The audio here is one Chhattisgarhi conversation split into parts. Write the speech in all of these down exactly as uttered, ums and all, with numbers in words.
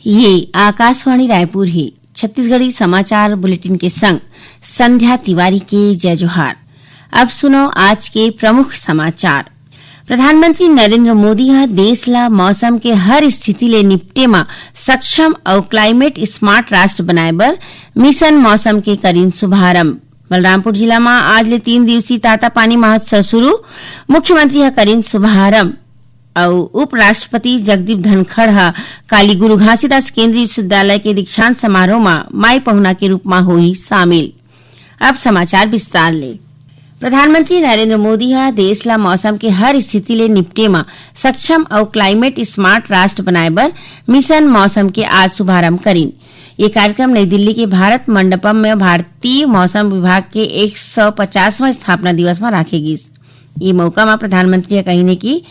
ये आकाशवाणी रायपुर हे। छत्तीसगढ़ी समाचार बुलेटिन के संग संध्या तिवारी के जय जोहार। अब सुनो आज के प्रमुख समाचार। प्रधानमंत्री नरेंद्र मोदी ह देश ला मौसम के हर स्थिति ले निपटे म सक्षम अउ climate smart राष्ट्र बनाए बर मिशन मौसम के करीन शुभारंभ। बलरामपुर जिला म आज ले तीन दिवसीय तातापानी महोत्सव शुरू, मुख्यमंत्री ह करीन शुभारंभ। अउ उपराष्ट्रपति जगदीप धनखड़ ह काली गुरु घासीदास केंद्रीय विश्वविद्यालय के दीक्षांत समारोह म माई पहुना के रूप म होही शामिल। अब समाचार विस्तार ले। प्रधानमंत्री नरेंद्र मोदी ह देश ला मौसम के हर स्थिति ले निपटे म सक्षम अउ climate smart राष्ट्र बनाए बर मिशन मौसम के आज शुभारंभ करीन। ये कार्यक्रम नई दिल्ली के भारत मंडपम में भारतीय मौसम विभाग के एक सौ पचासवां स्थापना दिवस म राखे गिस। ये मौका म प्रधानमंत्री ह कहिन हे कि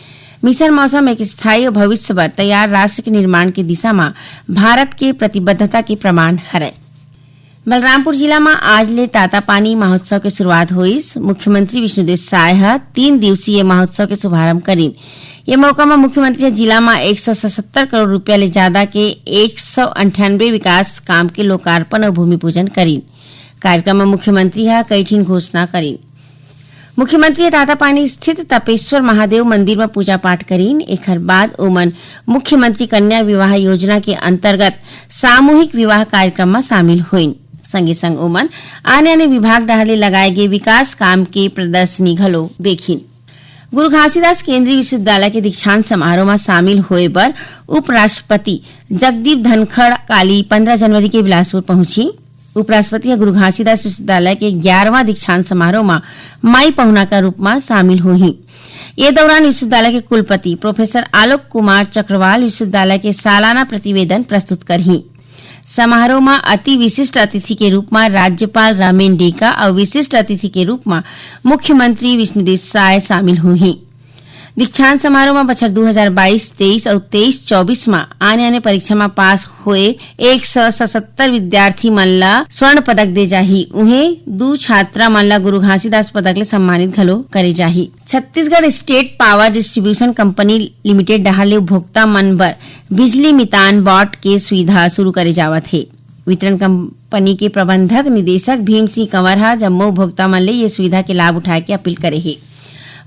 मिशन मौसम एक स्थायी अउ भविष्य बर तैयार राष्ट्र के निर्माण के दिशा म भारत के प्रतिबद्धता के प्रमाण हरय। बलरामपुर जिला म आज ले तातापानी महोत्सव के शुरुआत होइस। मुख्यमंत्री विष्णुदेव साय ह तीन दिवसीय महोत्सव के शुभारंभ करीन। ये मौका म मुख्यमंत्री ह जिला म एक सौ सतहत्तर करोड़ रुपया ले जादा के एक सौ अंठानबे विकास काम के लोकार्पण अउ भूमि पूजन करीन। कार्यक्रम म मुख्यमंत्री ह कई ठिन घोषणा करीन। मुख्यमंत्री ह तातापानी स्थित तपेश्वर महादेव मंदिर म पूजा पाठ करीन। एखर बाद ओमन मुख्यमंत्री कन्या विवाह योजना के अंतर्गत सामूहिक विवाह कार्यक्रम म शामिल होइन। संगे संग ओमन आने-आने विभाग डहार ले लगाए गे विकास काम के प्रदर्शनी घलो देखिन। गुरु घासीदास केंद्रीय विश्वविद्यालय के दीक्षांत समारोह म शामिल होए बर उपराष्ट्रपति जगदीप धनखड़ काली पंद्रह जनवरी के बिलासपुर पहुंची। उपराष्ट्रपति ह गुरु घासीदास विश्वविद्यालय के ग्यारहवां दीक्षांत समारोह म माई पहुना का रूप म शामिल होही। ये दौरान विश्वविद्यालय के कुलपति प्रोफेसर आलोक कुमार चक्रवाल विश्वविद्यालय के सालाना प्रतिवेदन प्रस्तुत करही। समारोह म अति विशिष्ट अतिथि के रूप म राज्यपाल रमेन डेका अउ विशिष्ट अतिथि के रूप म मुख्यमंत्री विष्णुदेव साय शामिल होही। दीक्षांत समारोह म बछर दू हजार बाईस तेईस अउ तेईस चौबीस म आने-आने परीक्षा म पास होए एक सौ सतहत्तर विद्यार्थी मन ल स्वर्ण पदक दे जाही। उहें, दू छात्रा मन ल गुरु घासीदास पदक ले सम्मानित घलो करे जाही। Chhattisgarh state power distribution company limited डहार ले उपभोक्ता मन बर बिजली मितान बॉट के सुविधा शुरू करे जावत हे। वितरण कंपनी के प्रबंधक निदेशक भीम सिंह कंवर ह जम्मो उपभोक्ता मन ले ये सुविधा के लाभ उठाए के अपील करे हे।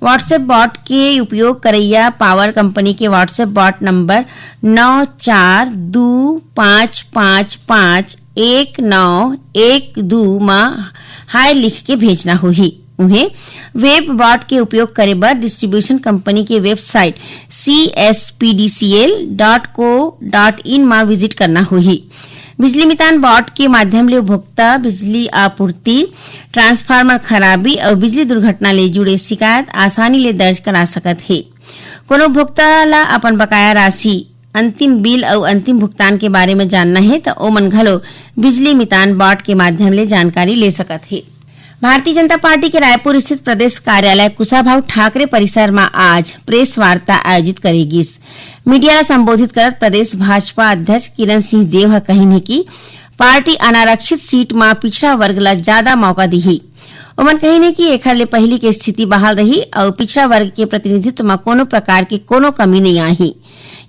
WhatsApp बॉट के उपयोग करइया पावर कंपनी के WhatsApp बॉट नंबर नौ चार दू पाँच पाँच पाँच एक नौ एक दू म हाय लिख के भेजना होही। उहें, वेब बॉट के उपयोग करे बर डिस्ट्रीब्यूशन कंपनी के website C S P D C L dot co dot in म विजिट करना होही। बिजली मितान बॉट के माध्यम ले उपभोक्ता बिजली आपूर्ति, ट्रांसफार्मर खराबी अउ बिजली दुर्घटना ले जुड़े शिकायत आसानी ले दर्ज करा सकत हे। कोनो उपभोक्ता ला अपन बकाया राशि, अंतिम बिल अउ अंतिम भुगतान के बारे म जानना हे, त ओमन घलो बिजली मितान बॉट के माध्यम ले जानकारी ले सकत हे। भारतीय जनता पार्टी के रायपुर स्थित प्रदेश कार्यालय कुशाभाऊ ठाकरे परिसर म आज प्रेस वार्ता आयोजित करे गिस। मीडिया ला संबोधित करत प्रदेश भाजपा अध्यक्ष किरण सिंह देव ह कहिन हे कि पार्टी अनारक्षित सीट म पिछड़ा वर्ग ला जादा मौका दिही। ओमन कहिन हे कि एखर ले पहिली के स्थिति बहाल रही अउ पिछड़ा वर्ग के प्रतिनिधित्व म कोनो प्रकार के कोनो कमी नइ आही।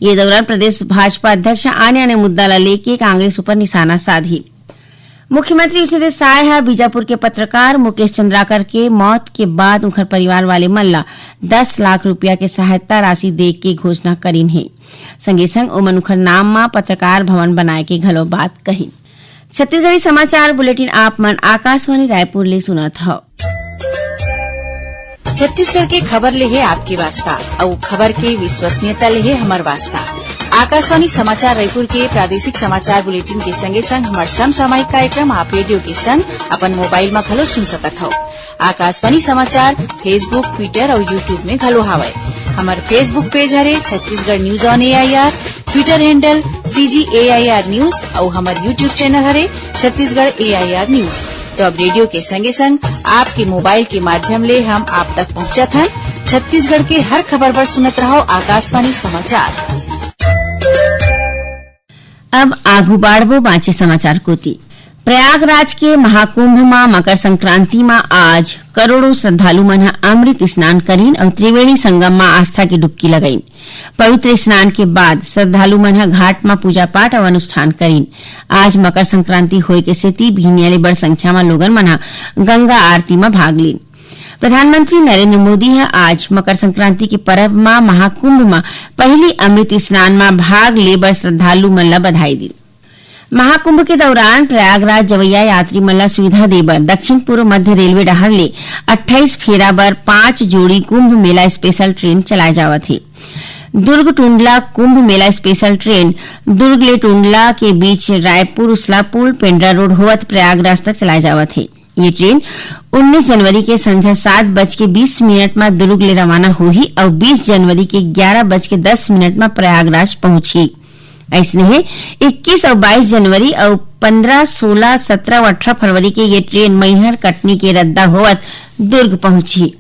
ये दौरान प्रदेश भाजपा अध्यक्ष आने-आने मुद्दा ला लेके कांग्रेस ऊपर निशाना साधी। मुख्यमंत्री विष्णुदेव साय ह बीजापुर के पत्रकार मुकेश चंद्राकर के मौत के बाद उंखर परिवार वाले मन ला दस लाख रुपया के सहायता राशि दे के घोषणा करिन हे। संगे संग ओमन उंखर नाम म पत्रकार भवन बनाए के घलो बात कहिन। छत्तीसगढ़ी समाचार बुलेटिन आप मन आकाशवाणी रायपुर ले सुनत हव। छत्तीसगढ़ के खबर ले हे आपके वास्ता, अउ खबर के विश्वसनीयता ले हे हमर वास्ता। आकाशवाणी समाचार रायपुर के प्रादेशिक समाचार बुलेटिन के संगे संग हमर समसामयिक कार्यक्रम आप रेडियो के संग अपन मोबाइल म घलो सुन सकत हव। आकाशवाणी समाचार Facebook, Twitter अउ YouTube में घलो हावय। हमर Facebook पेज हरे Chhattisgarh news on AIR, Twitter handle CG AIR news अउ हमर YouTube चैनल हरे छत्तीसगढ़ एआईआर न्यूज। तो अब रेडियो के संगे संग आपके मोबाइल के माध्यम ले हम आप तक पहुंचत हन छत्तीसगढ़ के हर खबर बर सुनत रहव आकाशवाणी समाचार। अब आगू बाढ़बो बांचे समाचार कोति। प्रयागराज के महाकुंभ म मकर संक्रांति म आज करोड़ों श्रद्धालु मन ह अमृत स्नान करिन अउ त्रिवेणी संगम म आस्था के डुबकी लगाइन। पवित्र स्नान के बाद श्रद्धालु मन ह घाट म पूजा पाठ अउ अनुष्ठान करिन। आज मकर संक्रांति होए के सेती बिहनिया ले बड़ संख्या म लोगन मन ह गंगा आरती म भाग लीन। प्रधानमंत्री नरेंद्र मोदी ह आज मकर संक्रांति के परब म महाकुंभ म पहिली अमृत स्नान म भाग ले बर श्रद्धालु मन ल बधाई दीन। महाकुंभ के दौरान प्रयागराज जवैया यात्री मन ल सुविधा दे बर दक्षिण पूर्व मध्य रेलवे डहार ले अट्ठाईस फेरा बर पांच जोड़ी कुंभ मेला स्पेशल ट्रेन चलाए जावत हे। दुर्ग टुंडला कुंभ मेला स्पेशल ट्रेन दुर्ग ले टुंडला के बीच रायपुर उसलापुल पेंड्रा रोड होवत प्रयागराज तक चलाए जावत हे। ये ट्रेन उन्नीस जनवरी के संझा सात बज के बीस मिनट म दुर्ग ले रवाना होही अउ बीस जनवरी के ग्यारह बज के दस मिनट म प्रयागराज पहुंचही। अइसने हे इक्कीस अउ बाईस जनवरी अउ पन्द्रह, सोलह, सत्रह अउ अठारह फरवरी के ये ट्रेन मैहर कटनी के रद्दा होवत दुर्ग पहुंचही।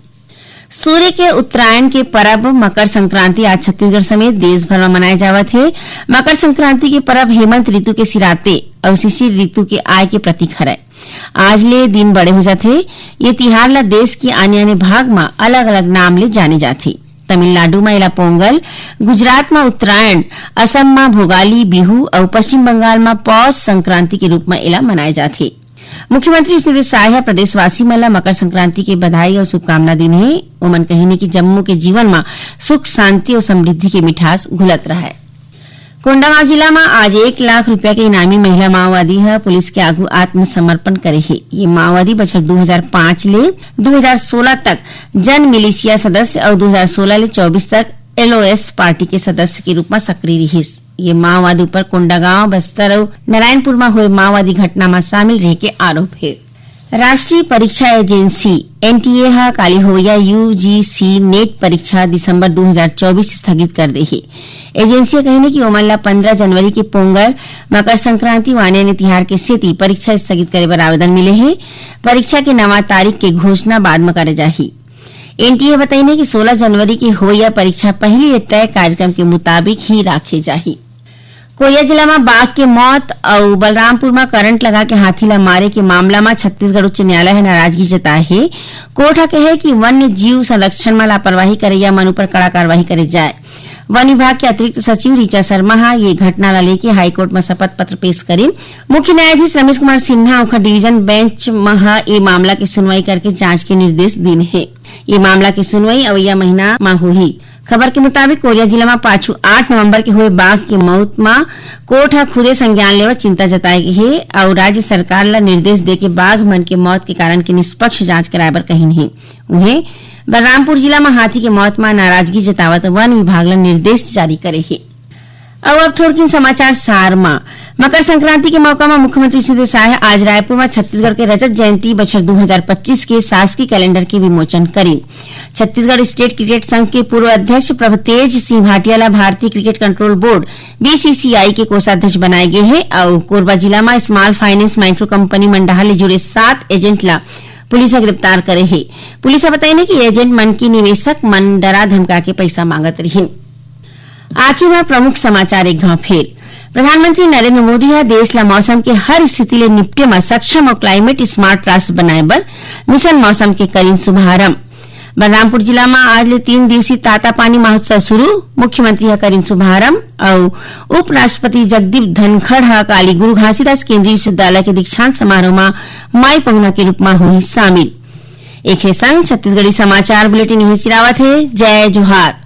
सूर्य के उत्तरायण के परब मकर संक्रांति आज छत्तीसगढ़ समेत देश भर म मनाए जावत हे। मकर संक्रांति के परब हेमंत ऋतु के सिराते अउ शिशिर ऋतु के आय के प्रतीक हरय। आज ले दिन बड़े हो जाथे। ये तिहार ल देश के आने-आने भाग म अलग-अलग नाम ले जाने जाथे। तमिलनाडु म एला पोंगल, गुजरात म उत्तरायण, असम म भोगाली बिहू अउ पश्चिम बंगाल म पौष संक्रांति के रूप म एला मनाए जाथे। मुख्यमंत्री विष्णुदेव साय ह प्रदेशवासी मन ल मकर संक्रांति के बधाई अउ शुभकामना दीन हे। ओमन कहिन हे कि जम्मो के जीवन म सुख, शांति अउ समृद्धि के मिठास घुलत रहय। कोंडागांव जिला म आज एक लाख रुपया के इनामी महिला माओवादी ह पुलिस के आगू आत्मसमर्पण करे हे। ये माओवादी बछर दू हजार पाँच ले दू हजार सोलह तक जन मिलिशिया सदस्य अउ दू हजार सोलह ले चौबीस तक एलओएस पार्टी के सदस्य के रूप म सक्रिय रिहिस। ये माओवादी ऊपर कोंडागांव, बस्तर अउ नारायणपुर म होए माओवादी घटना म शामिल रहे के आरोप हे। राष्ट्रीय परीक्षा एजेंसी, एनटीए, ह काली होवइया यूजीसी नेट परीक्षा दिसंबर दू हजार चौबीस स्थगित कर दे हे। एजेंसी ह कहिन हे कि ओमन ल पन्द्रह जनवरी के पोंगल, मकर संक्रांति अउ आने-आने तिहार के सेती परीक्षा स्थगित करे बर आवेदन मिले हे। परीक्षा के नवा तारीख के घोषणा बाद म करे जाही। एनटीए ह बताइन हे कि सोलह जनवरी के होवइया परीक्षा पहिली ले तय कार्यक्रम के मुताबिक ही राखे जाही। कोरिया जिला म बाघ के मौत अउ बलरामपुर म करंट लगा के हाथी ल मारे के मामला म छत्तीसगढ़ उच्च न्यायालय ह नाराजगी जताए हे। कोर्ट ह कहे कि वन्य जीव संरक्षण म लापरवाही करइया मन ऊपर कड़ा कार्रवाई करे जाए। वन विभाग के अतिरिक्त सचिव ऋचा शर्मा ह ये घटना ल लेके हाईकोर्ट म शपथ पत्र पेश करिन। मुख्य न्यायाधीश रमेश कुमार सिन्हा ओखर डिवीजन बेंच म ह ए मामला के सुनवाई करके जांच के निर्देश दीन हे। ये मामला के सुनवाई अवइया महीना म होही। खबर के मुताबिक, कोरिया जिला म पाछू आठ नवंबर के होए बाघ के मौत म कोर्ट ह खुदे संज्ञान लेवत चिंता जताए हे अउ राज्य सरकार ल निर्देश देके बाघ मन के मौत के कारण के निष्पक्ष जांच कराए बर कहिन हे। उहें, बलरामपुर जिला म हाथी के मौत म नाराजगी जतावत वन विभाग ल निर्देश जारी करे हे। अउ अब थोरकिन समाचार सार म। मकर संक्रांति के मौका म मुख्यमंत्री विष्णुदेव साय ह आज रायपुर म छत्तीसगढ़ के रजत जयंती बछर दू हजार पच्चीस के शासकीय कैलेंडर के विमोचन करिन। छत्तीसगढ़ स्टेट क्रिकेट संघ के पूर्व अध्यक्ष प्रभतेज सिंह भाटिया ल भारतीय क्रिकेट कंट्रोल बोर्ड, बीसीसीआई, के कोषाध्यक्ष बनाए गे हे अउ कोरबा जिला म स्मॉल फाइनेंस माइक्रो कंपनी मंडाहा ले जुड़े सात एजेंट ल पुलिस ह गिरफ्तार करे हे। पुलिस ह बताइन हे कि एजेंट मन के निवेशक मन डरा धमका के पइसा मांगत रिहिन। आखिर म प्रमुख समाचार एक घाव फेर। प्रधानमंत्री नरेंद्र मोदी ह देश ल मौसम के हर स्थिति ले निपटे म सक्षम अउ क्लाइमेट स्मार्ट राष्ट्र बनाए बर मिशन मौसम के करिन शुभारंभ। बलरामपुर जिला म आज ले तीन दिवसीय तातापानी महोत्सव शुरू, मुख्यमंत्री ह करिन शुभारंभ अउ उपराष्ट्रपति जगदीप धनखड़ ह काली गुरु घासीदास केंद्रीय विश्वविद्यालय के दीक्षांत समारोह म माई पहुना के रूप म होही शामिल। एखरे संग छत्तीसगढ़ी समाचार बुलेटिन इहें सिरावत हे। जय जोहार।